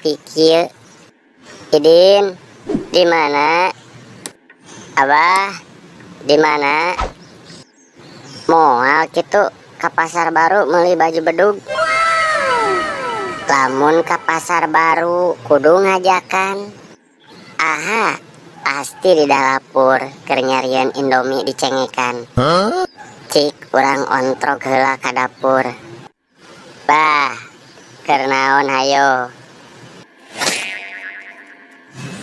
sepi kieu. Idin, di mana? Abah, di mana? Moal kitu ka Pasar Baru meuli baju bedug. Lamun ka Pasar Baru kudu ngajakan. Aha, pasti di dapur keur nyarieun Indomie dicengekan. Cik urang ontrog heula ka dapur. Bah, keur naon hayo?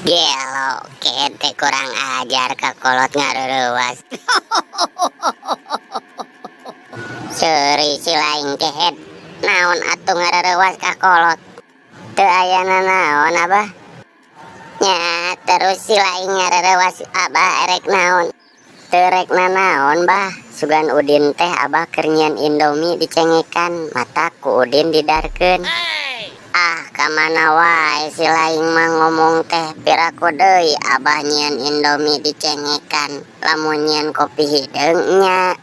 Gelo, kete kurang ajar ka kolot ngareurewas. Seuri si laing kehed, naon atuh ngareurewas ka kolot? Teu aya nanaon, Abah? Nya, terus si laing ngareurewas Abah erek naon? Teu rek nanaon, Bah. Sugan Udin teh Abah keur nyieun Indomie dicengekan, mata ku Udin didarkeun. Ah, kamana wae si laing mah ngomong teh, piraku deui Abah nyieun Indomie dicengekan, lamun nyieun kopi hideung nya.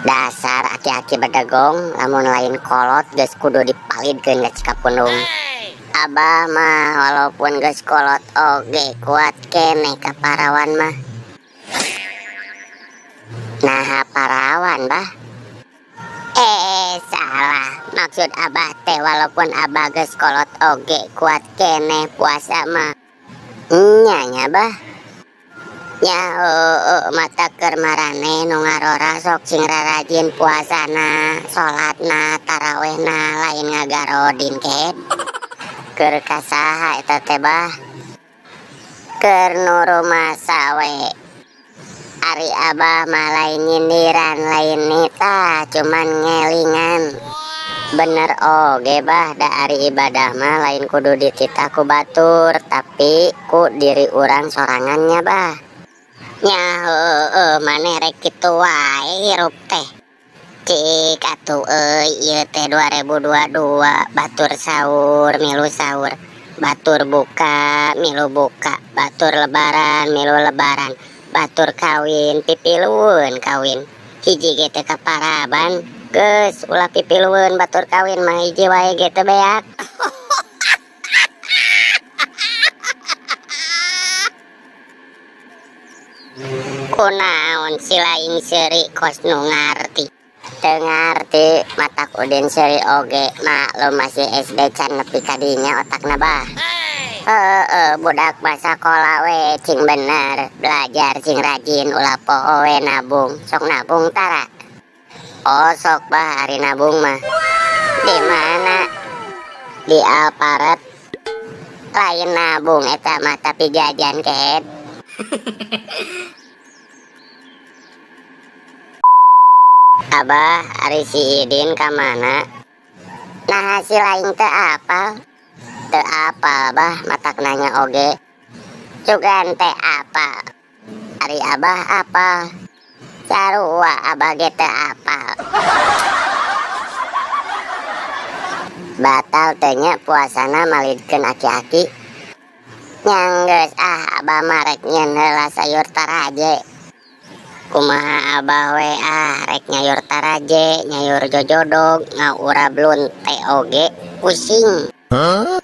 Dasar aki-aki bedegong, lamun lain kolot geus kudu dipalidkeun ka Cikapundung. Abah mah walaupun geus kolot oge kuat keneh ka parawan mah. Naha parawan, Bah? Salah. Maksud Abah teh walaupun Abah geus kolot oge kuat keneh puasa mah. Nya nya, Bah. Nya heueuh mata keur maraneh nu ngarora sok sing rarajin puasana, salatna, tarawehna, lain ngagarodin kehed. Keur ka saha eta teh, Bah? Keur nu rumasa we. Ari Abah mah lain nyindiran, lain nita, cuman ngelingan. Bener oge, Bah, da ari ibadah mah lain kudu dititah ku batur, tapi ku diri urang sorangannya, Bah. Nya heueuh maneh rek kitu wae hirup teh. Cik atuh euy, ieu teh 2022, batur sahur milu sahur, batur buka milu buka, batur lebaran milu lebaran, batur kawin pipilueun kawin. Hiji ge teu kaparaban, geus ulah pipilueun batur kawin mah hiji wae ge teu beak. Kunaon si laing seuri kos nu ngarti? Teu ngarti, matak Udin seuri oge, maklum masih SD can nepi ka dinya otakna, Bah. Heeh, budak mah sakola we cing bener, belajar cing rajin, ulah poho we nabung. Sok nabung tara? Oh, sok, Bah, ari nabung mah. Di mana? Di Alfaret. Lain nabung eta mah tapi jajan kehed. Abah, ari si Idin ka mana? Nah, si laing teu apal. Teu apal, Bah, matak nanya oge. Sugan teh apal. Ari Abah apal. Sarua Abah ge teu apal. Batal teu nya puasana malidkeun aki-aki. Nyang geus ah, Abah mah rek nyieun heula sayur taraje. Kumaha Abah we ah, rek nyayur taraje, nyayur jojodog, ngaurab lunte oge, pusing. Huh?